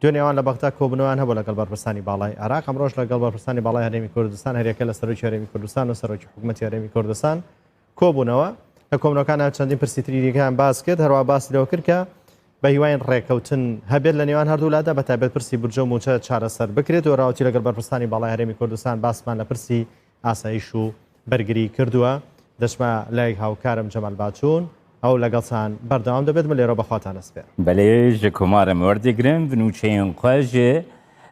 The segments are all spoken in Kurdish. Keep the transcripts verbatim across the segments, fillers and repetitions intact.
دوێنێ ئەوان لە بەغدا کۆبوونەوەیان هەبوو لەگەڵ بەرپرسانی باڵای عێراق. ئەمڕۆش لەگەڵ بەرپرسانی باڵای هەرێمی کوردستان، هەریەکە لە سەرۆکی هەرێمی کوردستان و سەرۆکی حکوومەتی هەرێمی کوردستان کۆبوونەوە. لە کۆبوونەوەکانە چەندین پرسی تری دیکەیان باس کرد، هەروە باسی لەوە کرد کە بە هیواین ڕێکەوتن هەبێت لە نێوان هەردوو لادا، بە تایبەت پرسی بورجە و موچە چارەسەر بکرێت و راوتی لەگەڵ بەرپرسانی باڵای هەرێمی کوردستان باسمان لە پرسی ئاسایش و بەرگری کردووە. دەچمە لای هاوکارم جەمال باچوون، ئەو لەگەڵتان بەردەوام دەبێت، من لێرە بەخواتان ئەسپێرم. بەلێ، ji Komarê Mewerdê girin bi nûçeyên xwe ji,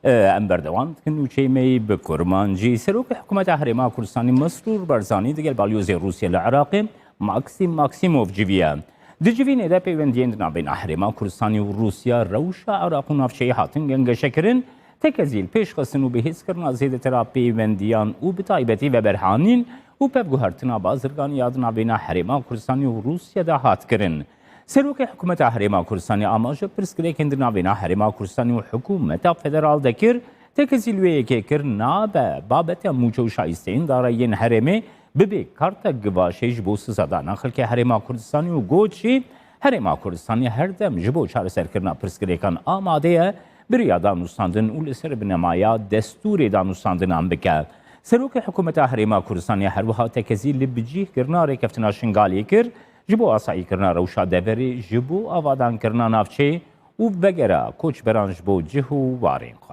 e, em berdewam dikin nûçeyê me yî bi kurmancî. Serokê Hikûmeta Herêma Kurdistanî Mesrûr Barzanî digel balyozê Rûsya li Iraqê Maksim Maksimov civiye. Di civînê de peywendiyên di navbeyna Herêma Kurdistanî û Rûsya, rewşa Iraq û navçeyê hatin gengeşekirin, tekezî li pêş xistin û bihêzkirina zêdetir a peyvendiyan û bi taybetî veberhanîn û pevguhertina bazirganî ya di navbeyna Herêma Kurdistanî û Rûsya de hat kirin. Serokê Hikûmeta Herêma Kurdistanî amaje pirsgirêkên di navbeyna Herêma Kurdistanî û Hikûmeta Federal de kir, tekezî li wê yekê kir nabe babeta mûçe û şayisteyên dara yên herêmê bibe kartek givaşê ji bo sizadana xelkê Herêma Kurdistanî û got jî, Herêma Kurdistanî her dem ji bo çareserkirina pirsgirêkan amade ye, bi riya danûstandin û li ser binemaya destûrê danûstandinan bike. Serokê Hikûmeta Herêma Kurdistanê her wiha tekezî li bicîhkirina rêkeftina Şingalê kir, ji bo asayîkirina rewşa deverê, ji bo avadankirina navçeyê û vegera koçberan ji bo cih û warên xwe.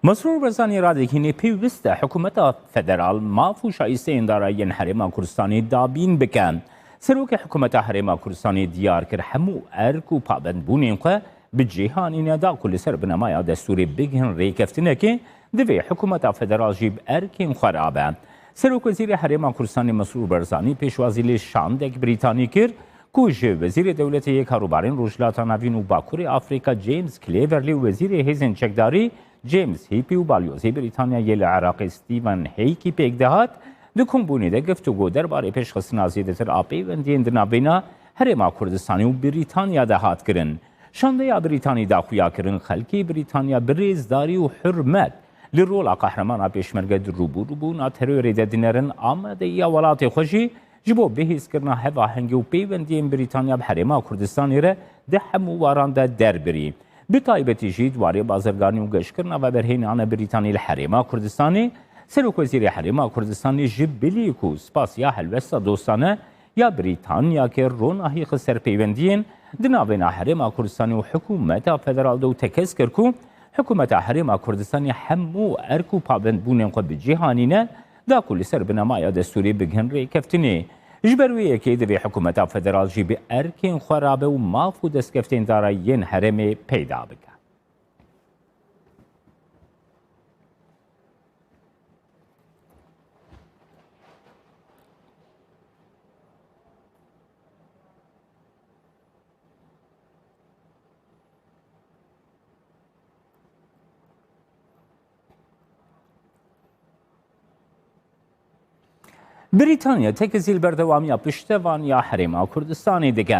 Mesrûr Barzanî radihînê pêwist e hikûmeta federal maf û şayisteyên dara yên Herêma Kurdistanê dabîn bike. Serokê Hikûmeta Herêma Kurdistanê diyar kir hemû erk û pabendbûnên xwe bi cih anîne da ku li ser binemaya destûrê bigihin rêkeftinekê, divê hikûmeta federal jî bi erkên xwe rabe. Serokwezîrê Herêma Kurdistanê Mesrûr Barzanî pêşwazî li şandek Brîtanî kir ku ji Wezîrê Dewletê yê Karûbarên Rojhilata Navîn û Bakurê Afrîka James Cleverly û Wezîrê Hêzên Çekdarî James Heappey û Balyozê Brîtanyayê li Iraqê Stephen Heykî pêk dihat, di kombûnê de guftûgo derbarê pêşxistina zêdetir a peywendiyên di navbeyna Herêma Kurdistanê û Brîtanya de hat kirin. Şandeya Brîtanî da xuyakirin xelkê Brîtanya bi rêzdarî û hurmet li rola qehreman a pêşmerge di rûbûrûbûna terorê de dinerin, amadeyiya welatê xwe jî ji bo bihêzkirina hevahengî û peywendiyên Brîtanya bi Herêma Kurdistanê re di hemû waran de derbirî. Bi taybetî jî di warê bazirganî û geşkirina veberhênane Brîtanî li Herêma Kurdistanê, Serokwezîrê Herêma Kurdistanê ji bilî ku spasiya helwesta dostane ya Brîtanya kir, ronahî xist ser peywendiyên di navbeyna Herêma Kurdistanê û Hikûmeta Federal de û tekez kir ku Hikûmeta Herêma Kurdistanê hemû erk û pabendbûnên xwe bi cih anîne, da ku li ser binemaya destûrê bigihin rêkeftinê. Ji ber wê yekê divê Hikûmeta Federal jî bi erkên xwe rabe û maf û destkeftên dara yên herêmê peyda bike. Brîtanya tekezî li berdewamiya piştevaniya Herêma Kurdistanê dike.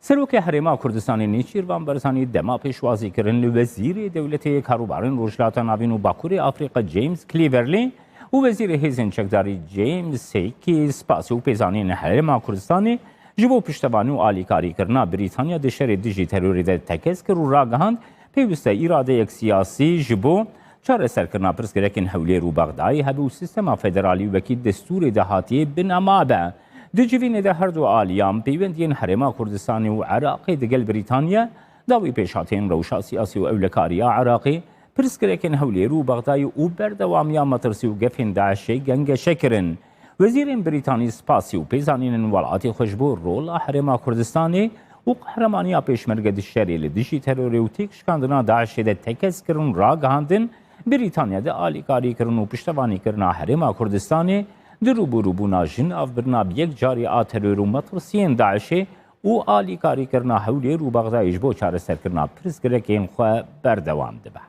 Serokê Herêma Kurdistanê Nêçîrvan Barzanî dema pêşwazî kirin li Wezîrê Dewletê yê Karûbarên Rojhilata Navîn û Bakurê Afrîka James Cleverly û Wezîrê Hêzên Çekdarî James Heykî spasî û pêzanîn Herêma Kurdistanê ji bo piştevanî û alîkarîkirina Brîtanya di şerê dijî terorê de tekez kir û ragihand, pêwist e îradeyek siyasî ji bo çareserkirina pirsgirêkên Hewlêr û Bexdayê hebe û sîstema federalî wekî destûrê dahatiyê binema be. Di civînê de her du aliyan peywendiyên Herêma Kurdistanê û Iraqê digel Brîtanya, dawî pêşhateyên rewşa siyasî û ewlekariya Iraqê, pirsgirêkên Hewlêr û Bexdayê û berdewamiya metirsî û gefên DAIŞê gengeşe kirin. Wezîrên Brîtanî spasî û pêzanînên welatê xwe ji bo rola Herêma Kurdistanê û qehremaniya pêşmerge di şerê li dijî terorê û têkşikandina DAIŞê de tekez kirin û ragihandin, Brîtanya di alîkarîkirin û piştevanîkirina Herêma Kurdistanê di rûbûrûbûna ji navbirina bi yek carî a teror û metirsiyên DAIŞê û alîkarîkirina Hewlêr û Bexdayê ji bo çareserkirina pirsgirêkên xwe berdewam dibe.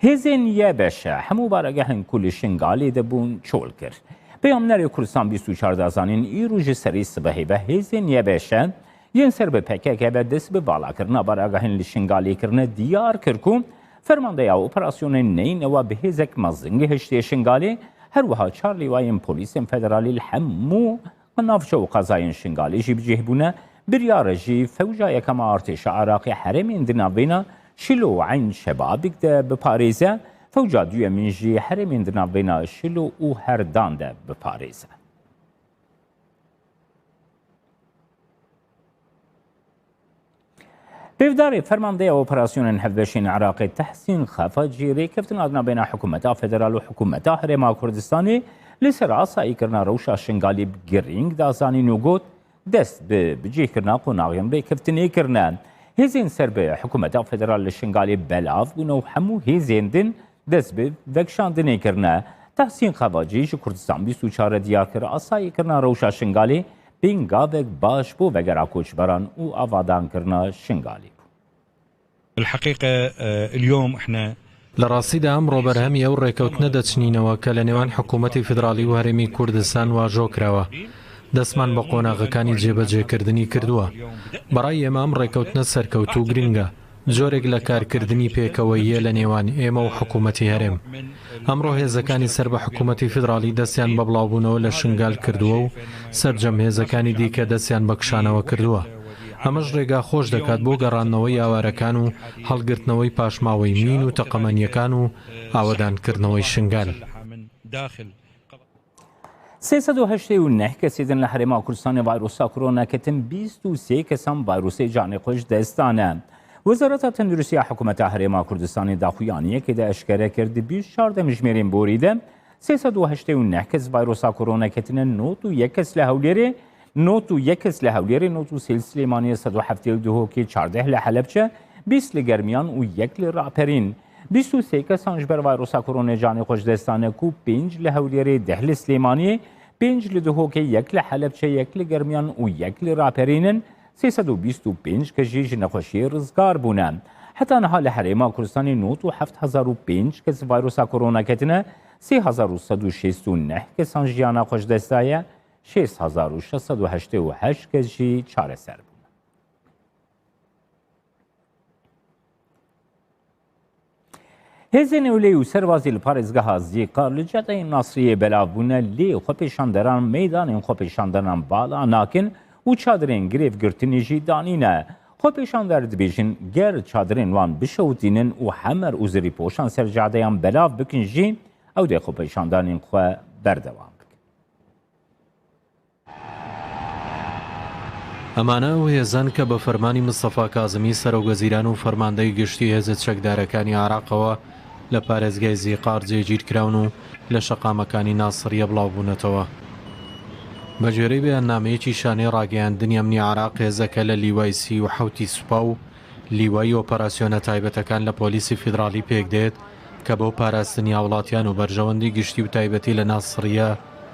Hêzên Y B Ş hemû baregehên ku li Şingalê de bûn çol kir. Peyamnerê Kurdistan bîst û çar da zanîn, îro ji serî sibehê ve hêzên Y B Ş yên ser bi P K K ve dest bi valakirina baragahên li Şingalê kirine, diyar kir ku fermandeya operasyonên neynewa bi hêzek mezin gihiştiye Şingalê, her wiha çar lêwayên polîsên federalî li hemû navçe û qezayên Şingalê jî bi cih bûne. Biryar e jî fewca yekem a artêşa Iraqê herêmên di navbeyna Şilo û Eyn Şebabik de biparêze, fewca duyemîn jî herêmên di navbeyna Şilo û Herdan de biparêze. Pêvdarê Fermandeya Operasyonên Hevbeşên Iraqê Tehsîn Xefacî rêkeftina di navbeyna Hikûmeta Federal û Hikûmeta Herêma Kurdistanê li ser asayîkirina rewşa Şingalê bi girîng da zanîn û got, dest bi bicihkirina qonaxên rêkeftinê kirine. Hêzên ser bi Hikûmeta Federal li Şingalê belav bûne û hemû hêzên din dest bi vekişandinê kirine. Tehsîn Xevacî ji Kurdistan bîst û çar re diyar kir, asayîkirina rewşa Şingalê pêngavek baş bo vegera koçberan û avadankirina Şingalê bû. الحقيقة، آه، اليوم احنا لە ڕاستیدا ئەمڕۆ بەرهەمی ئەو ڕێکەوتنە دەچنینەوە کە لە نێوان حکوومەتی فیدراڵی و هەرێمی کوردستان واژۆ کراوە. دەستمان بە قۆناغەکانی جێبەجێکردنی کردووە. بەڕای ئێمە ئەم ڕێکەوتنە سەرکەوتوو و گرنگە. جۆرێک لە کارکردنی پێکەوەییە لە نێوان ئێمە و حکوومەتی هەرێم. ئەمڕۆ هێزەکانی سەر بە حکوومەتی فیدراڵی دەستیان بە بڵاوبوونەوە لە شنگال کردووە و سەرجەم هێزەکانی دیکە دەستیان بە کشانەوە کردووە. ئەمەش ڕێگا خۆش دەکات بۆ گەڕاندنەوەی ئاوارەکان و هەڵگرتنەوەی پاشماوەی مین و تەقەمەنیەکان و ئاوەدانکردنەوەی شنگال. سێ سەد و هەشتەی و نەه kesê din li Herêma Kurdistanê vayrosa korona ketin, bîst û sê kesan vayrosê canê xwe ji dest dane. Wezareta Tenduristiya Hikûmeta Herêma Kurdistanê daxuyaniyekê de eşkere kir, di bîst û çar demjimêrên borî de sê sed û heştê û neh kes vayrosa korona ketine, nod û yek kes li Hewlêrê, nod û yek kes li Hewlêrê, nod û sê li Silêmaniyê, sed û heftê li Duhokê, çardeh li Helebçe, bîst li Germiyan û yek li Raperîn. Bîst û sê kesan ji ber vayrosa koronê canê xwe ji dest dane ku pênc li Hewlêrê, deh li Silêmaniyê, pênc li Duhokê, yek li Helebçe, yek li Germiyan û yek li Raperîn in. Sê sed û bîst û pênc kes jî ji nexweşiyê rizgar bûne. Heta niha li Herêma Kurdistanê nod û heft hezar û pênc kes vayrosa korona ketine, sê hezar û sed û şêst û neh kesan jiyana xwe ji dest daye, şêst hezar û şeş sed û heştê û heşt kes jî çareser bûne. Hêzên ewleyî û serbazî li parêzgeha Zîqar li cadeyên Nasriyê belav bûne, lê xwepêşanderan meydanên xwepêşanderan vala nakin û çadirên girêvgirtinê jî danîne. Xwepêşander dibêjin, ger çadirên wan bişewitînin û hemer û zirîpoşan ser cadeyan belav bikin jî, ew dê xwepêşandanên xwe berdewam bikin. ئەمانە ئەو هێزەن کە بە فەرمانی مستەفا کازمی سەرۆکوەزیران و فەرماندەی گشتی هێزە چەکدارەکانی عێراقەوە لە پارێزگای زیقار جێگیر کراون و لە شەقامەکانی ناسریە بڵاو بوونەتەوە. بە گوێرەی بەیاننامەیەکی شانەی ڕاگەیاندنی ئەمنی عێراق، هێزەکە لە لیوای سی و حەوتی سوپا و لیوای ئۆپەراسیۆنە تایبەتەکان لە پۆلیسی فیدراڵی پێکدێت کە بۆ پاراستنی هاوڵاتیان و بەرژەوەندی گشتی و تایبەتی لە ناسریە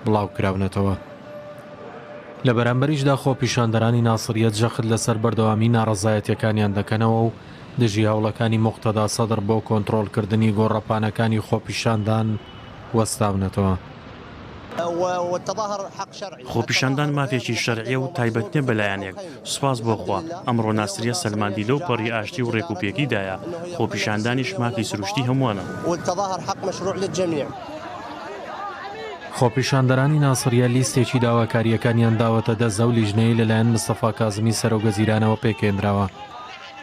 بڵاوکراونەتەوە. لە بەرامبەریشدا خۆپیشاندەرانی ناسریە جەخت لەسەر بەردەوامی ناڕەزایەتیەکانیان دەکەنەوە و دژی هەوڵەکانی موقتەدا سەدر بۆ کۆنترۆلکردنی گۆڕەپانەکانی خۆپیشاندان وەستاونەتەوە. خۆپیشاندان مافێکی شەرعیە و تایبەت نیە بە لایەنێک. سوپاس بۆ خوا، ئەمڕۆ ناسریە سەلماندی لەو پەڕی ئاشتی و ڕێکوپێکیدایە. خۆپیشاندانیش مافی سروشتی هەمووانە. خۆپیشاندەرانی ناسریە لیستێکی داواکاریەکانیان داوەتە دەست ئەو لیژنەی لەلایەن مستەفا کازمی سەرۆکوەزیرانەوە پێکهێنراوە.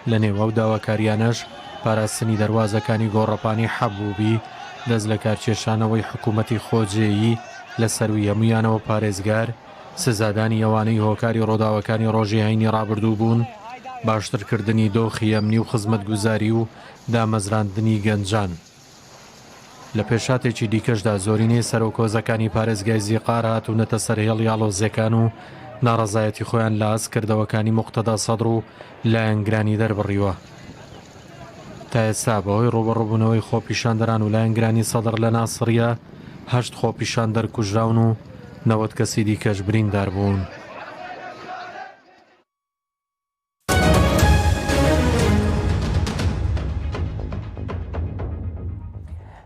لە نێو ئەو داواکاریانەش پاراستنی دەروازەکانی گۆڕەپانی حەبوبی، دەست لە کارکێشانەوەی حکوومەتی خۆجێیی لە سەروی هەمویانەوە پارێزگار، سزادانی ئەوانەی هۆکاری ڕووداوەکانی ڕۆژی هەینی ڕابردوو بوون، باشترکردنی دۆخی ئەمنی و خزمەتگوزاری و دامەزراندنی گەنجان. لە پێشاتێکی دیکەشدا زۆرینەی سەرۆکۆزەکانی پارێزگای زیقار هاتوونەتە سەر هێڵی ئاڵۆزیەکان و ناڕەزایەتی خۆیان لە ئاست کردەوەکانی موقتەدا سەدر و لایەنگرانی دەربڕیوە. تا ئێستا بەهۆی ڕوبەڕووبوونەوەی خۆپیشاندەران و لایەنگرانی سەدر لە ناسریە، هەشت خۆپیشاندەر کوژراون و نەوەد کەسی دیکەش بریندار بوون.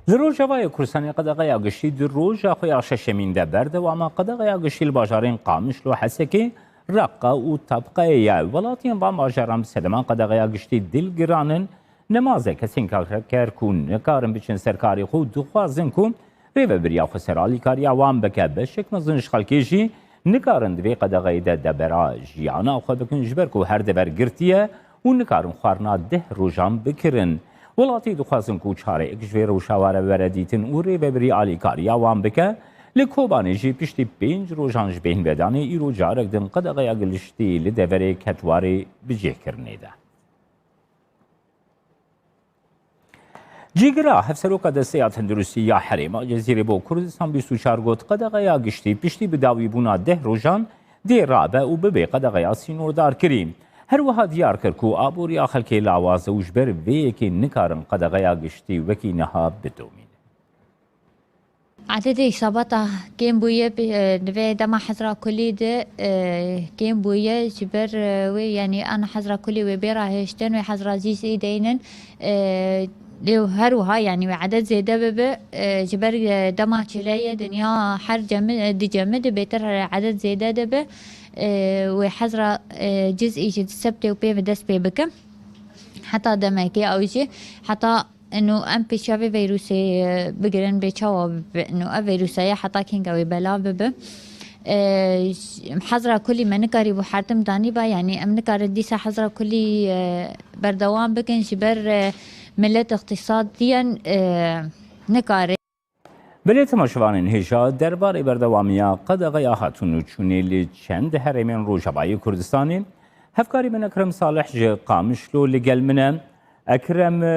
Li Rojavayê Kurdistanê qedexeya giştî di roja xwe ya şeşemîn de berdewam e. Qedexeya giştî li bajarên Qamişlo, Hesekê, Reqa û Tabqayê ye. Welatiyên van bajaran bi sedema qedexeya giştî dilgiran in. Nemaze kesên karker ku nikarin biçin ser karê xwe û dixwazin ku rêvebiriya xwe ser alîkariya wan bike. Beşek mezin ji xelkê jî nikarin di vê qedexeyê de debera jiyana xwe bikin, ji ber ku her dever girtî ye û nikarin xwarina deh rojan bikirin. Welatî dixwazin ku çareyek ji vê rewşa were were dîtin û rêvebirî alîkariya wan bike. Li Kobanê jî piştî pênc rojan ji bêhnvedanê îro carek din qedexeya giştî li deverê Ketwarê bi cihkirinê de. Cîgira Hevseroka Desteya Tenduristî ya Herêma Cezîrê bo Kurdistan bîst û çar got, qedexeya giştî piştî bi dawîbûna deh rojan dê rabe û bibe qedexeya sînordarkirî. Her wiha diyar kir ku aboriya xelkê lawaz e û ji ber vê yekê nikarin qedexeya giştî wekî niha bidomîne. Ededê îsabata kêm bûye, e, di vê dema hezra kulî de, e, kêm bûye, ji ber, e, wê, yanî an hezra kulî wê bê rahêştin, wê hezra cîzî deynin, e, lê her wiha, yanî wê eded zêde bibe, e, ji ber, e, dema çile ye, dinya her cemi-, e, dicemide bêtir eded zêde dibe, e, wê hezra, e, cizî jî di sebtê û pê ve dest pê bike. Heta demekê ew jî, heta Eno em pêşiya vê vîrusê, e, bigirin bê çawa bibe. Eno ev vîrusa ye heta kênga wê belav bibe. E, ş-, hezra kulî me nikarîbû hertim danîba, yanî em nikarin dîsa hezra kulî, e, berdewam bikin ji ber, e, milet îqtîsadiyen, e, nikare. Belê temaşevanên hêja, derbarê berdewamiya qedexeya hatûn û çûnê li çend herêmên Rojavayê Kurdistanê, hevkarê min Ekrem Salih ji Qamişlo li gel min e. Ekrem, e,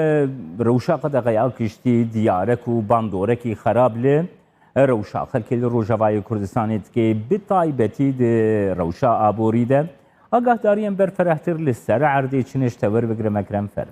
rewşa qedexeya giştî diyarek û bandorekî xerab li rewşa xelkê li Rojavayê Kurdistanê dike, bi taybetî di rewşa aborî de. Agahdariyên berferehtir li ser erdê çi ne ji te werbigirim Ekrem, ferm.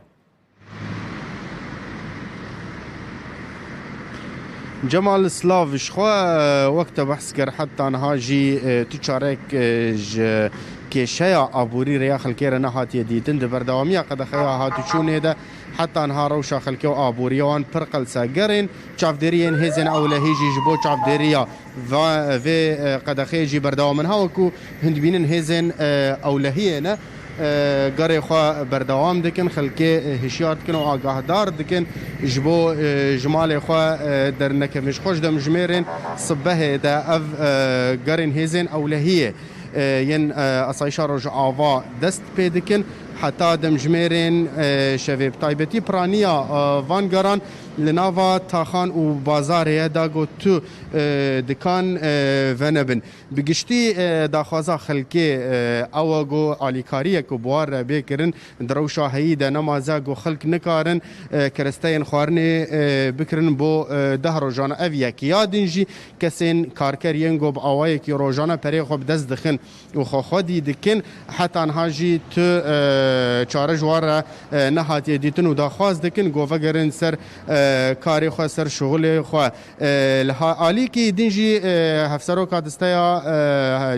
Cemal, silav ji xwe, e, wek te behs kir, heta niha jî, e, tu çarek, e, ji kêşeya aborî rêya xelkê re nehatiye dîtin. Di berdewamiya qedexeya hatûçûnê de heta niha rewşa xelkê û aboriya wan pir qelseger in. Çavdêriyên hêzên ewlehî jî ji bo çavdêriya va-, vê, e, qedexeyê jî berdewam in. Ha wekû hûn dibînin hêzên, e, ewlehiyê ne, e, garê xwe berdewam dikin, xelkê, e, hişyar dikin û agahdar dikin ji bo, e, ji malê xwe, e, dernekevin. Ji xwe ji demjimêrên sibehê de ev, e, garên hêzên ewlehiyê, e, yên, e, asayişa Rojava dest pê dikin. Heta demjimêrên, e, şevê, bi taybetî piraniya, e, van garan li nava taxan û bazarê ye, da ku tu, e, dikan, e, venebin. Bi giştî, e, daxwaza xelkê, e, ew e ku alîkariyek ku bi wan re bê kirin, di rewşa heyî de nemaze ku xelk nikarin, e, keresteyên xwarinê, e, bikirin bo, e, deh rojan. Ev yek. Ya din jî kesên karker yên ku bi awayekî rojane perê xwe bi dest dixin û xwe xwedî dikin, heta niha jî tu, e, çare ji wan re, e, nehatiye dîtin û daxwaz dikin ku vegerin ser, e, karê xwe, ser şixulê xwe. E, li ha-, alîkî din jî, e, hevseroka desteya,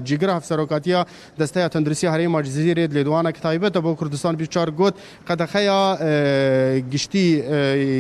e, cîgira hevserokatiya Desteya Tenduristiya Herêma Cizîrê di lêdwanek taybet de bo Kurdistan bîst û çar got, qedexeya, e, giştî, e,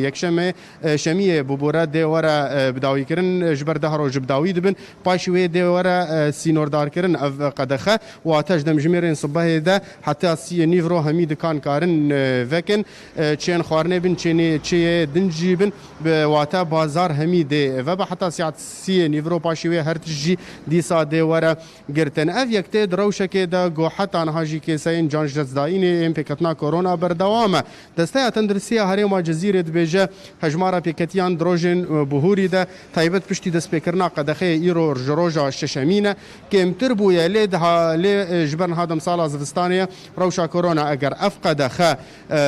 yekşemê, e, şemiyê bibûre dê were, e, bidawîkirin, e, ji ber deh roj bidawî dibin. Paşî wê dê were, e, sînordarkirin ev qedexe. Wate ji demjimêrên sibehê de heta siyê nîv ro hemî dikan karin, e, vekin. E, çiyên xwarinê bin, çiyê, çiyê din jî bin. Bi wate bazar hemî dê vebe heta saet siyê nîvro, paşî wê her tişt jî dîsa dê were girtin. Ev yek tê di rewşekê de ku heta niha jî kêseyên can ji destdayînê yên pêketina korona berdewam e. Desteya Tenduristiya Herêma Cizîrê dibêje, hejmara pêketiyan di rojên, e, bihûrî de, taybet piştî destpêkirina qedexeyê îro ji roja şeşemî ne, kêmtir bûye. Lê diha, lê, e, ji ber niha demsala zivistanê ye. Rewşa korona eger ev qedexe, e,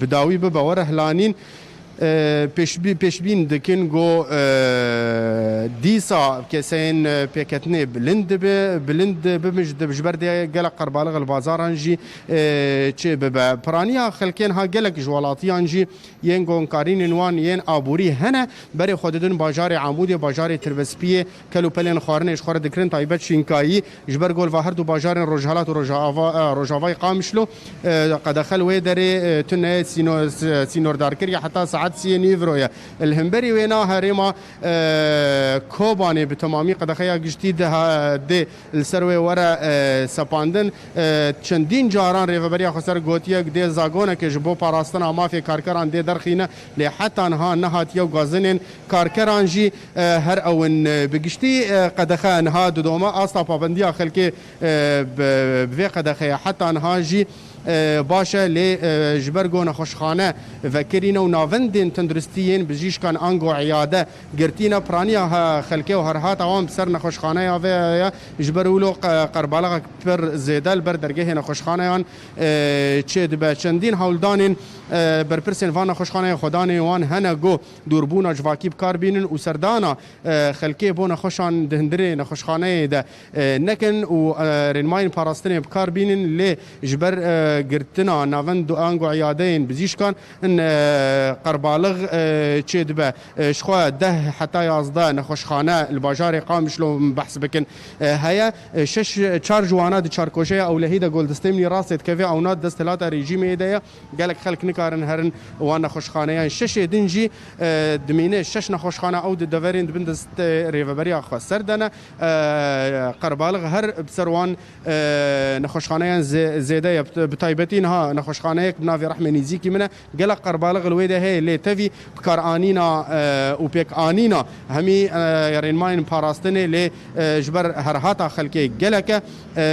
bi dawî bibe were hilanîn, e, pêşbî-, pêşbîn dikin ku, e, dîsa keseyên, e, pêketinê bilind dibe, bilind bibin ji, ji ber dê gelek qerbalix li bazaran jî, e, çê bibe. Piraniya xelkên ha gelek ji welatiyan jî yên gonkarînên wan yên aborî hene, berê xwe didin bajarê Amûdê, bajarê Tirbespiyê, kel û pelên xwarinê ji xwe re dikirin, taybet Şînkayî, ji ber ku li va her du bajarên Rojhilat û Rojava, e, Rojavayê Qamişlo, e, qedexe li wê derê, e, tune sîno-, s-, sînordarkirî heta saet Siyê Nîvro ye. Li hemberî wê na herêma, e, Kobanê bi temamî qedexeya giştî diha-, dê li ser wê were, e, sepandin. E, çendîn caran Rêveberiya Xweser gotiye ku dê zagoneke ji bo parastina mafê karkeran dê derxîne, lê heta niha nehatiye û gazinên karkeran jî, e, her ew in. E, bi giştî, e, qedexe niha didome asta pabendiya xelkê, e, bi, bi vê qedexeya heta niha jî, e, baş e, lê, e, ji ber ku nexweşxane vekirîne û navendên tenduristî yên bijîşkan ango îyade girtîne, piraniya he-, xelkê û herhata wan bi ser nexweşxaneya vê ye. Ji ber wilo qe-, qerbalaxek pir zêde li ber dergehê nexweşxaneyan, e, çêdibe. Çendîn hewldanên, e, berpirsên van nexweşxaneyê xwedanên wan hene ku dûrbûna civakî bi kar bînin û serdana, e, xelkê bo nexweşan di hundirê nexweşxaneyê de, e, nekin û, e, rênmayên parastinê bi kar bînin, lê ji ber, e, girtina navend ango îyadeyên bijîşkan in, e, qerbalix, e, çêdibe. E, ji xwe deh heta yazdeh nexweşxane li bajarê Qamişlo, em behs bikin, e, heye. E, şeş, çar ji wana di çarkoşeya ewlehî de, Goldestêmlî rastê dikeve, ewna di desthilata rejîmê de ye. Gelek xelk nikarin herin wan nexweşxaneyan. Şeşê din jî, e, dimîne şeş nexweşxane ew di deverên di bin destê Rêveberiya Xweser de ne. E, qerbalix her bi ser wan, e, nexweşxaneyan zê-, zêde ye. Bi, bi taybetî niha nexweşxaneyek bi navê Rehmê Nîzîkî min e. Gelek qerbalix li wê de heye, lê tevî bikaranîna, e, û pêkanîna hemî, e, rênmayên parastinê lê, e, ji ber herhata xelkê gelek e, e,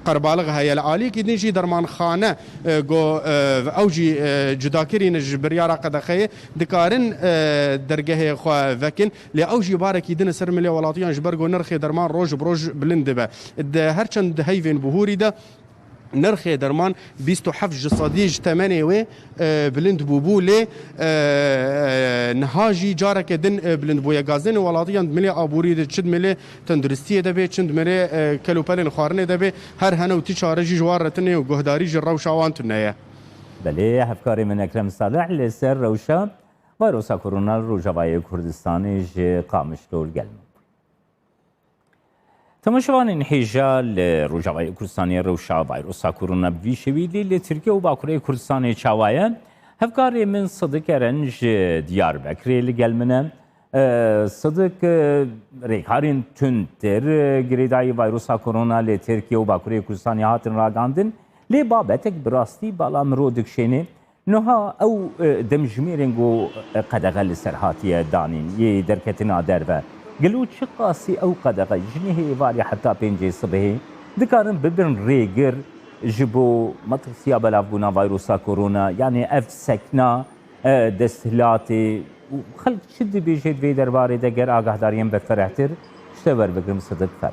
qerbalix heye. Li aliyekî din jî dermanxane, e, go, e, ew jî, e, cudakirî ne ji biryara qedexeyê, dikarin, e, dergehê xwe vekin, lê ew jî barekî din li ser milê welatiyan ji ber ku nirxê derman roj bi roj bilind dibe. Di her çend heyvên bihûrî de nirxê derman bîst û heft ji sedî ji temenê wê, e, bilind bûbû, lê, e, e, niha jî careke din, e, bilind bûye. Gazên welatiyan di milê aborî de, çi di milê tenduristiyê de bê, çi di milê, e, kelûpelên xwarinê de bê, her hene û ti çare jî ji wan re tune û guhdarî ji rewşa wan tune ye. Belê, hevkarê min Ekrem Salih li ser rewşa vayrosa korona li Rojavayê Kurdistanê ji Qamişlo li gel min bû. Temaşevanên hêja li Rojavayê Kurdistanê rewşa vayrosa korona bi vî şêwî dî li Tirkiye û Bakurê Kurdistanê çawa ye? Hevkarê min Sidik Eren ji Diyarbekirê li gel min e. E, Sidik, e, rêkarên tundtir, e, girêdayî vayrosa korona li Tirkiye û Bakurê Kurdistanê hatin ragandin. Lê babetek bi rastî bala mirov dikişêne. Niha ew, e, demjimêrên ku, e, qedexe li ser hatiye danîn, yê derketina derve. Gelo çiqasî ew qedexe ji nehê êvarê heta pêncê sibehê dikarin bibin rêgir ji bo metirsiya belavbûna vayrosa korona, yanî ev sekna, e, desthilatê û xelk çi dibêje di vê derbarê de ger agahdariyên berferehtir ji te werbigirim Sidik Fer.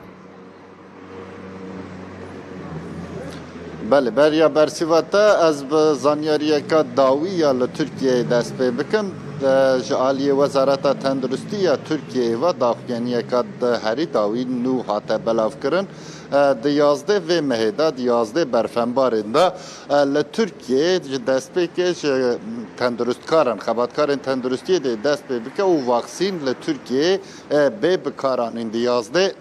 Belê, beriya bersiva te ez bi zanyariyeka dawî ya li Tirkiyeyê dest pê bikim. E, ji aliyê Wezareta Tenduristî ya Tirkiyeyê ve daxuyaniyeka di herî dawî nû hate belavkirin. E, di yazdê vê mehê de, di yazdê berfembarên de, e, li Tirkiyeyê ji destpêkê ji tenduristkaran, xebatkarên tenduristiyê dê dest pê bike û vaksîn li Tirkiyeyê, e, bê bikaranîn. Di yazdê,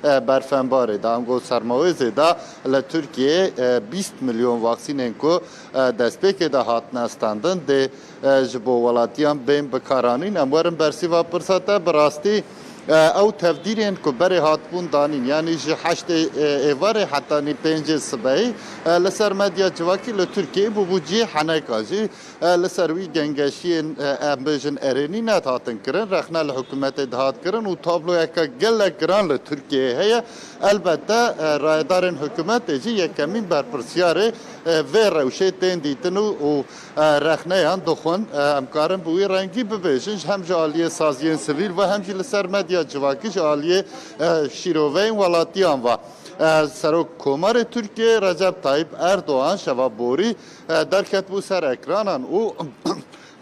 e, berfembarê de, ango sermawêzê de li Tirkiyeyê, e, bîst milyon vaksînên ku, e, destpêkê de hatine standin dê, e, ji bo welatiyan bên bikaranîn. Em werin bersîva pirsa te, bi rastî, e, ew tevdîrên ku berê hatibûn danîn, yanî ji heştê, e, êvarê hetanî pêncê sibehî, e, li ser medya civakî li Tirkiyeyê bûbû cihê heneka jî. E, li ser wî gengeşiyên, e, em bêjin erênî nedihatin kirin, rexne li hikûmetê dihat kirin û tabloyeke gelek giran li Tirkiyeyê heye. Elbette, e, rayedarên hikûmetê jî yekemîn berpirsyarê, e, vê rewşê tên dîtin û, û, e, rexneyan dixwin. E, em karin bi wî rengî bibêjin, ji hem ji aliyê saziyên sivîl ve hem jî li ser medya civakî ji aliyê, e, şîroveyên welatiyan ve. E, Serok Komarê Tirkiyeyê Recep Tayyip Erdogan şeva borî, e, derketibû ser ekranan û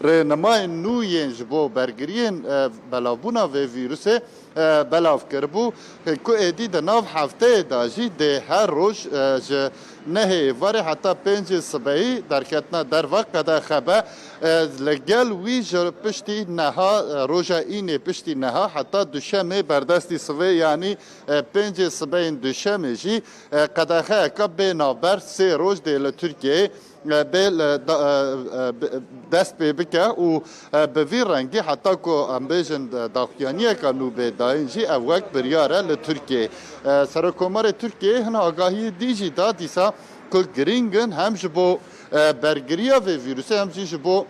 rênimayên nû yên ji bo bergiriyên, e, belavbûna vê vîrusê e, belav kiribû, e, ku êdî di nav hefteyê de jî dê her roj, e, ji nehê êvarê heta pêncê sibehî derketina derve qedexe be. E, li gel wî ji piştî neha, e, roja înê piştî neha heta duşemê berdestî sivê, yanî, e, pêncê sibehên duşemê jî, e, qedexeyeke bê navber sê roj dê li Tirkiyeyê e, bê li da-, e, e, bi-, dest pê bike û, e, bi vî rengî heta ku em bêjin, e, daxuyaniyeke nû bê dayîn jî ev wek biryar e li Tirkiyeyê. E, Serokkomarê Tirkiyeyê hin agahiyê dî jî da dîsa ku girîng in hem ji bo, e, bergiriya vê vîrusê hem jî ji bo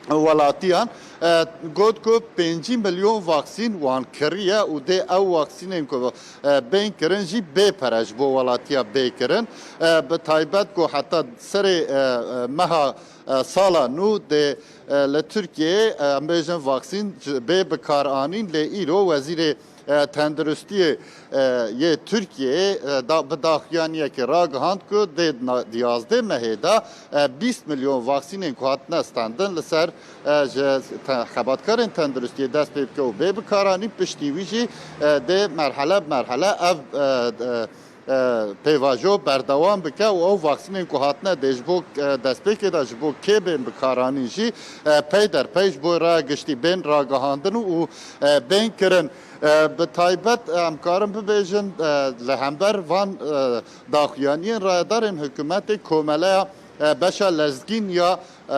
welatiyan, e, got ku pêncî milyon vaksîn wan kiriye û dê ew vaksînên ku, e, bên kirin jî bê pere ji bo welatiya bê kirin. E, bi taybet ku heta serê, e, e, meha, e, sala nû dê, e, li Tirkiyeyê, e, em bêjin vaksîn ji, bê bikaranîn, lê îro wezîrê, e, tenduristiyê, e, yê Tirkiyeyê, e, da, bi daxuyaniyekê ragihand ku dê na-, di yazdeh mehê de, e, bîst milyon vaksînên ku hatine standin li ser, e, ji te-, xebatkarên tenduristiyê dest pê bike û bê bikaranîn, piştî wî jî, e, dê merhele bi merhele ev, e, e, e, pêvajo berdewam bike û ew vaksînên ku hatine dê ji bo, e, destpêkê de ji bo kê bên bikaranîn jî, e, pey der pey ji bo raya giştî bên ragihandin û, e, bên kirin. E, bi taybet, e, em karin bibêjin, e, li hember van, e, daxuyaniyên rayedarên hikûmetê komeleya, e, beşa lezgîn ya, e, e,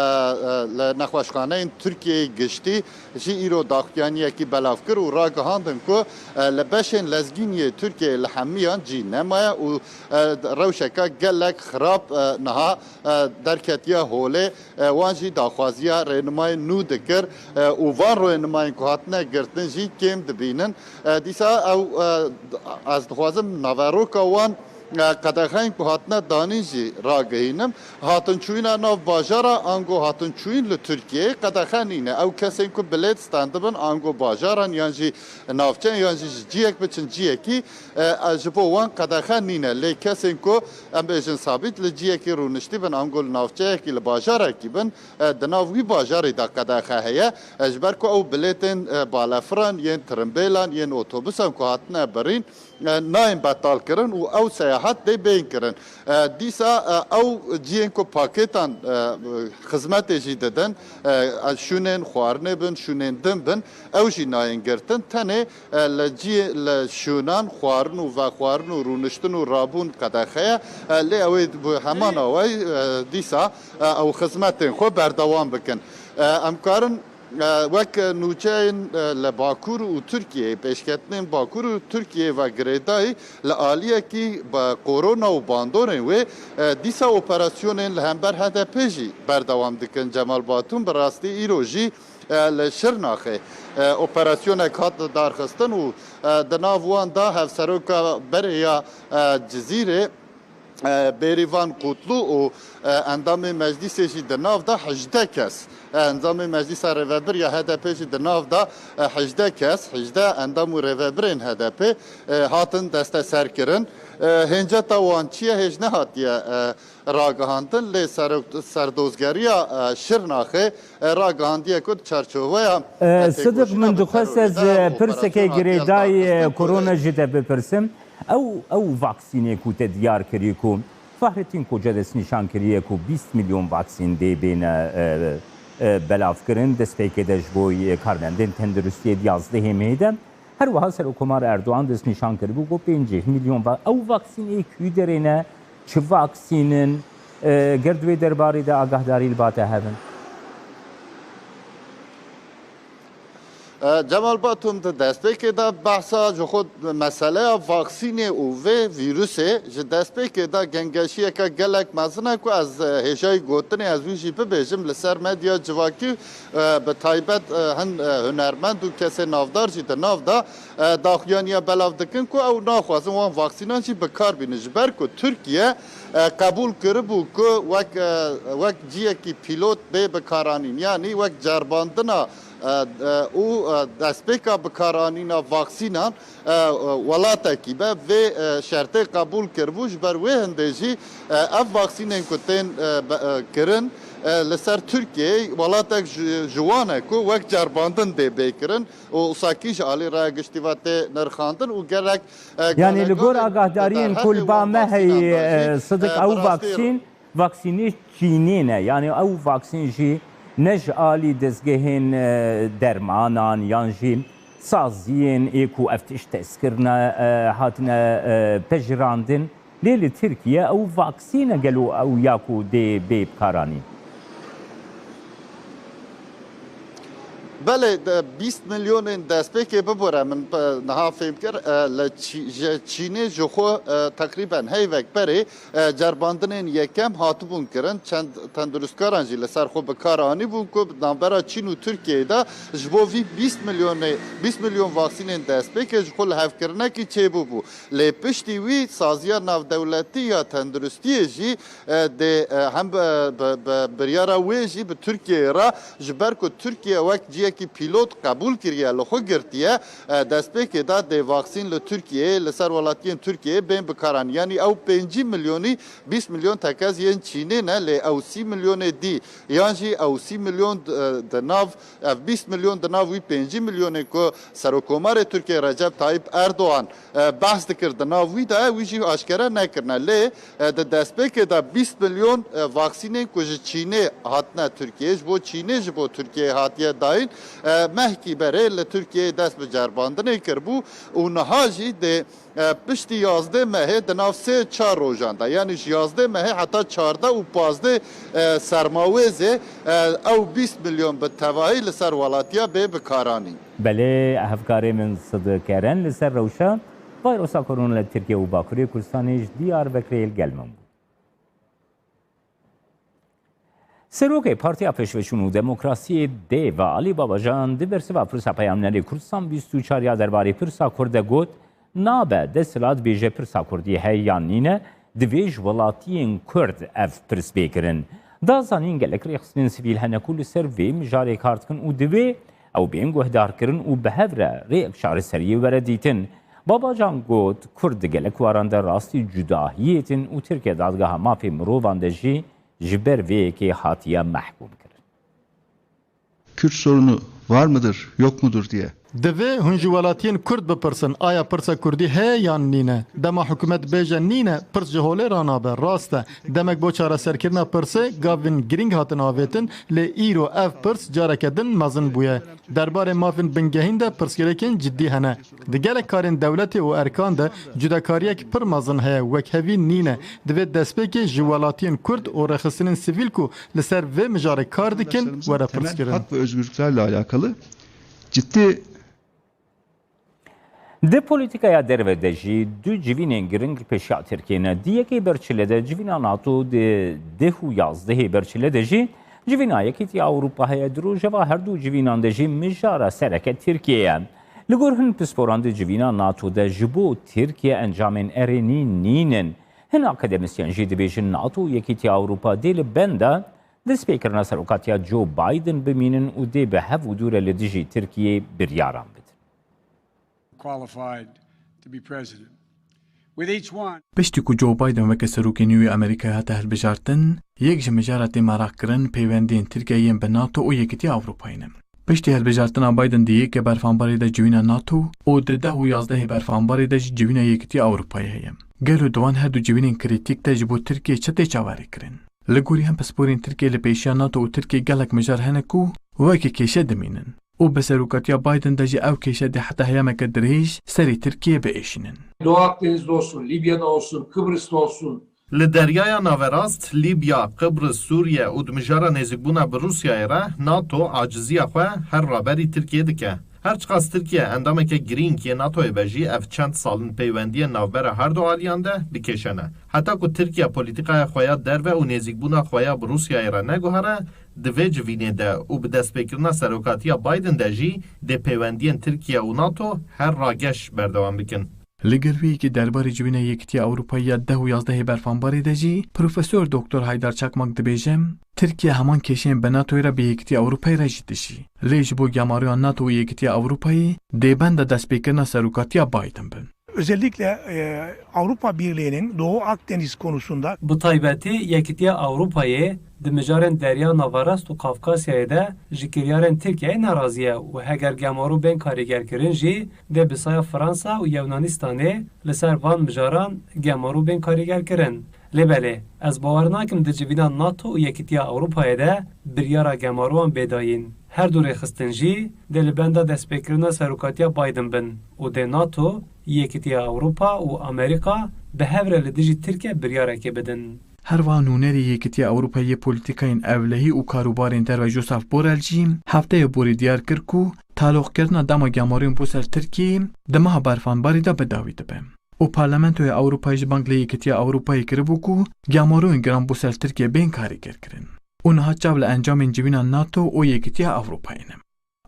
li nexweşxaneyên Tirkiyeyê giştî jî îro daxuyaniyekî belav kir û ragihandin ku, e, li beşên lezgîn yê Tirkiyeyê li hemiyan cî nemaye û, e, rewşeke gelek xirab, e, niha, e, derketiye holê. E, wan jî daxwaziya rênimayên nû dikir, e, û van rênimayên ku hatine girtin jî kêm dibînin. E, dîsa ew, e, ez dixwazim naveroka wan, e, qedexeyên ku hatine danîn jî ragihînim. Hatinçûyîna nav bajara ango hatinçûyîn li Tirkiyeyê qedexe nîne. Ew kesên ku bilêt standibin ango bajaran yan jî navçeyan yan jî ji ciyek biçin ciyekî, e, e, ji bo wan qedexe nîne. Lê kesên ku em bêjin sabît li ciyekî rûniştî bin ango li navçeyekî li bajarekî bin, e, di nav wî bajarê de qedexe heye. E, ji ber ku ew bilêtên, e, balefiran, yên tirimbêlan, yên otobusan ku hatine birîn, e, nayên betal kirin û ew seyahat dê bên kirin. E, dîsa, e, ew cihên ku pakêtan, e, xizmetê jî didin, e, şûnên xwarinê bin, şûnên din bin, ew jî nayên girtin. Tenê, e, li cihê, li şûnan xwarin û vexwarin û rûniştin û rabûn qedexe ye. E, lê ew ê bi heman awayî, e, dîsa, e, ew xizmetên xwe berdewam bikin. E, em karin E, wek nûçeyên, e, li Bakur û Tirkiyeyê, pêşketinên Bakur û Tirkiyeyê ve girêdayî li aliyekî bi korona û bandorên wê, e, dîsa operasyonên li hember H D P jî berdewam dikin. Cemal Batum bi rastî îro jî, e, li Şirnaxê, e, operasyonek hat lidarxistin û, e, di nav wan de hevseroka berê ya, e, Cizîrê, e, Bêrîvan Kutlu û, e, endamê meclîsê jî di nav de hejdeh kes. E, endamê meclîsa rêvebir ya H D P jî di nav de, e, hejdeh kes, hejdeh endam û rêvebirên H D P, e, hatin desteserkirin. E, hênceta wan çi ye hêj nehatiye, e, ragihandin, lê serok-, serdozgeriya, e, Şirnaxê, e, ragihandiye ku di çarçoveya, e, Sidik, min têkoşîna bi dixwest ez, terorê de e, pirsekê operasyona girêdayî, e, daxistin korona ji te bipirsim. Ew, ew vaksînê ku te diyar kirî ku Fahrettin Koca destnîşan kiriye ku bîst milyon vaksîn dê bêne, e, e, belavkirin, destpêkê de ji bo, e, karmendên tenduristiyê di yazdehê mehê de. Her wiha Serokkomar Erdogan destnîşan kiribû ku pêncî milyon va-, ew vaksînê ku derê ne, çi vaksîn in, e, ger di wê derbarê de agahdarî li ba te hebin? E, Cemal Batum di destpêkê de behsa ji xwe meseleya vaksînê û vê vîrusê ji destpêkê de gengeşiyeke gelek mezin e ku ez, e, hêjayî gotinê ez wî jî bibêjim li ser medya civakî, e, bi taybet, e, hin, e, hunermend û kesê navdar jî di nav de, e, daxuyaniya belav dikin ku ew naxwazin wan vaksînan jî bi kar bînin. Ji ber ku Tirkiye, e, qebûl kiribû ku wek, e, wek ciyekî pîlot bê bikaranîn, yanî wek cerbandina E, e, û, e, destpêka bikaranîna vaksînan, e, e, welatekî be vê, e, şertê qebûl kiribû, ji ber wê hindê jî, e, ev vaksînên ku tên, e, be, e, kirin, e, li ser Tirkiyeyê welatek ji, ji wan e ku wek cerbandin dê bê kirin û wisa kî ji alî raya giştî ve tê nirxandin û gerek, e, Yanî li gor agahdariyên ku li ba me heye, e, Sidik, ew vaksîn, vaksînê Çînê ne. Yanî ew vaksîn jî ne ji alî dezgehên, e, dermanan yan jî saziyên ê ku ev tişt test kirine, e, hatine, e, pejirandin. Lê li Tirkiye ew vaksîn e gelo ew ya ku dê bê bikaranîn? Belê, de bîst milyonên destpêkê bibûre min, e, niha fêm kir, e, li Çî-, ji Çînê ji xwe, e, teqrîben heyvek berê, e, cerbandinên yekem hatibûn kirin. Çend tenduristkaran jî li ser xwe bi kar anîbûn ku di navbera Çîn û Tirkiyeyê de ji bo vî bîst milyonê, bîst milyon vaksînên destpêkê ji xwe lihevkirinekî çêbûbû. Lê piştî wî saziya navdewletî ya tenduristiyê jî, e, dê, e, hem bi, bi, bi biryara wê jî bi Tirkiyeyê re, ji ber ku Tirkiye wek ciyekî pîlot qebûl kiriye, li xwe girtiye, e, destpêkê de dê vaksîn li Tirkiyeyê, li ser welatiyên Tirkiyeyê bên bikaran. Yanî ew pêncî milyonî, bîst milyon tekez yên Çînê ne, lê ew sî milyonê dî, yan jî ew sî milyon d-, e, di nav, ev bîst milyon di nav wî pêncî milyonê ku Serokkomarê Tirkiyê Recep Tayyip Erdogan, e, behs dikir, di nav wî de ye, wî jî aşkere nekirine. Lê, e, di destpêkê de bîst milyon, e, vaksînên ku ji Çînê hatine Tirkiyeyê, ji bo Çînê ji bo Tirkiyeyê hatiye dayîn, e, mehkî berê li Tirkiyeyê dest bi cerbandinê kiribû û niha jî dê, e, piştî yazdeh mehê di nav sê çar rojan de, yanî ji yazdeh mehê heta çardeh û pazdeh, e, sermawêzê, e, ew bîst milyon bi tevahî li ser welatiya bê bikaranîn. Belê, hevkarê min Sidik Eren li ser rewşa vayrosa korona li Tirkiye û Bakurê Kurdistanê ji Diyarbekirê li gel min bû. Serokê Partiya Pêşveçûn û Demokrasiyê, DEVA, Alî Babacan di bersiva pirsa peyamnerê Kurdistan bîst û çar ya derbarê pirsa Kurd de got, nabe desthilat bêje pirsa Kurdî heye yan nîne, divê ji welatiyên Kurd ev pirs bê kirin. Da zanîn gelek rêxistinên sivîl hene ku li ser vê mijarê kar dikin û divê ew bên guhdarkirin û bi hev re rêyek çareseriyê were dîtin. Babacan got, Kurd di gelek waran de rastî cudahiyê din û Tirkiye dadgeha mafê mirovan de jî ji ber vê yekê hatiye mehkûm kirin. Kürt sorunu var mıdır, yok mudur diye. Divê hûn ji welatiyên Kurd bipirsin, aya pirsa Kurdî heye yan nîne? Dema hikûmet bêje nîne, pirs ji holê ranabe, rast e. Demek bo çareserkirina pirsê gavên girîng hatin avêtin, lê îro ev pirs careke din mezin bûye. Derbarê mafên bingehîn de pirsgirêkên cidî hene. Di gelek karên dewletê û erkan de cudakariyek pir mezin heye, wekhevî nîne. Divê destpêkê ji welatiyên Kurd û rêxistinên sivîl ku li ser vê mijarê kar dikin, were pirs kirin. Hak ve özgürlüklerle alakalı ciddi Di polîtîkaya derve de jî du civînên giring li pêşiya Tirkiyê ne. Di yekê ber çile de civîna NATO, di deh û yazdehê ber çile de jî civîna Yekîtiya Ewropa heye. Di rojeva her du civînan de jî mijara sereke Tirkiye ye. Li gor hin pisporan di civîna NATO de ji bo Tirkiye encamên erênî nînin. Hin akademisyen jî dibêjin NATO û Yekîtiya Ewropa dê li benda destpêkirina serokatiya Joe Biden bimînin û dê bi hev û dû re li dijî Tirkiyeyê biryaran bidin. Qualified to be president. With each one. Piştî ku Joe Biden weke serokê nû yê Amerîkayê hate hilbijartin, yek ji mijara tê meraqkirin peywendiyên Tirkiyeyê yên bi NATO û Yekîtiya Ewropayê ne. Piştî hilbijartina Biden di yekê berfanbarê de civîna NATO û di deh û yazdehê berfanbarê de jî civîna Yekîtiya Ewropayê heye. Gelo di wan her du civînên krîtîk de ji bo Tirkiyê çi tê çaverêkirin? Li gorî hin pisporên Tirkiyê li pêşiya NATO û Tirkiyê gelek mijar hene ku weke kêşe dimînin û bi serokatiya Biden de jî ew kêşe dê heta heyameke dirêj serê Tirkiyê biêşînin. Doğu Akdeniz'de olsun, Libya'da olsun, Kıbrıs'ta olsun. Li Deryaya Naverast, Libya, Qibris, Sûriye û di mijara nêzîkbûna bi Rûsyayê re NATO aciziya xwe her raberî Tirkiyê dike. Her çiqas Tirkiye endameke girîng yê NATOyê be jî ev çend sal in peywendiyên navbera her du aliyan de bi kêşe ne. Heta ku Tirkiye polîtîkaya xwe ya derve û nêzîkbûna xwe ya bi Rûsyayê re neguhere, di vê civînê de û bi destpêkirina serokatiya Biden de jî dê peywendiyên Tirkiye û NATO her rageş berdewam bikin. Li gel wê yekê derbarê civîna Yekîtiya Ewropayê ya deh û yazdehê berfanbarê de jî Profesor Doktor Haydar Çakmak dibêje, Tirkiye heman kêşeyên bi NATOyê re bi Yekîtiya Ewropayê re jî dijî. Lê ji bo gemaroya NATO û Yekîtiya Ewropayê dê benda destpêkirina serokatiya Biden bin. Özellikle e, Avrupa Birliği'nin Doğu Akdeniz konusunda Bi taybetî Yekîtiya Ewropayê di mijarên Derya Naverast û Kafkasyayê de ji kiryarên Tirkiyeyê nerazî ye û heger gemaro bên karîgerkirin jî dê bi saya Fransa û Yewnanistanê li ser van mijaran gemaro bên karîgerkirin. Lê belê, ez bawer nakim di civîna NATO û Yekîtiya Ewropayê de biryara gemaroyan bê dayîn. Her du rêxistin jî dê li benda destpêkirina serokatiya Biden bin û dê NATO, Yekîtiya Ewropa û Amerîka bi hev re li dijî Tirkiye biryarekê bidin. Her wiha nûnerê Yekîtiya Ewropayê yê polîtîkayên ewlehî û karûbarên derve Josep Borrell jî hefteyê borî diyar kir ku taloqkirina dema gemariyên bo ser Tirkiyeyê di meha berfanbarê de bi dawî dibe. Û Parlamentoya Ewropayê jî bang li Yekîtiya Ewropayê kiribû ku gemariyên giran bo ser Tirkiye bên karîgerkirin. Û niha çav li encamên civîna NATO û Yekîtiya Ewropayê ne.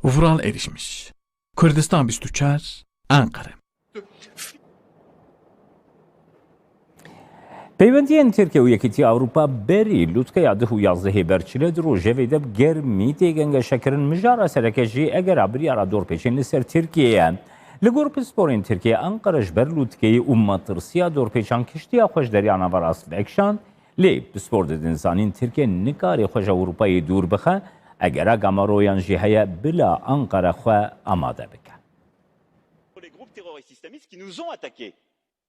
Vural Erişmiş, Kurdistan bîst û çar, Enqere. Peywendiyên Tirkiye û Yekîtiya Ewropa berî lûtkeya deh û yazdehê ber çile di rojevê de bi germî tê gengeşekirin. Mijara sereke jî egera biryara dorpêçên li ser Tirkiye ye. Li gor pisporên Tirkiye, Enqere ji ber lûtkeyê û matirsiya dorpêçan kiştiya xwe ji Derya Naverast vekişand. Lê pispor didin zanîn Tirkiye nikare xwe ji Ewropayê dûr bixe, egera gamaroyan jî heye bila Enqere xwe amade bike. Les groupes terroristes islamistes qui nous ont attaqués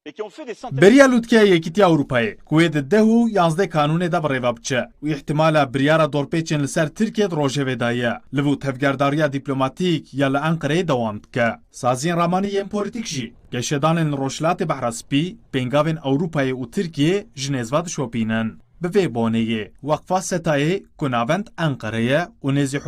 et qui ont fait des centaines Beriya lûtkeya Yekîtiya Ewropayê, ku wê di deh û yazdeh kanûnê de bi rêve biçe û îhtimala biryara dorpêçên li ser Tirkiye di rojevê de ye, li vû tevgerdariya dîplomatîk ya li Enqereyê dewam dike. Saziyên ramanî yên polîtîk jî geşedanên li Rojhilatê Behra Spî, pêngavên Ewropayê û Tirkiyê ji nêz ve dişopînin. Bi vê boneyê, Weqfa Setayê ku navend Enqere ye û nêzî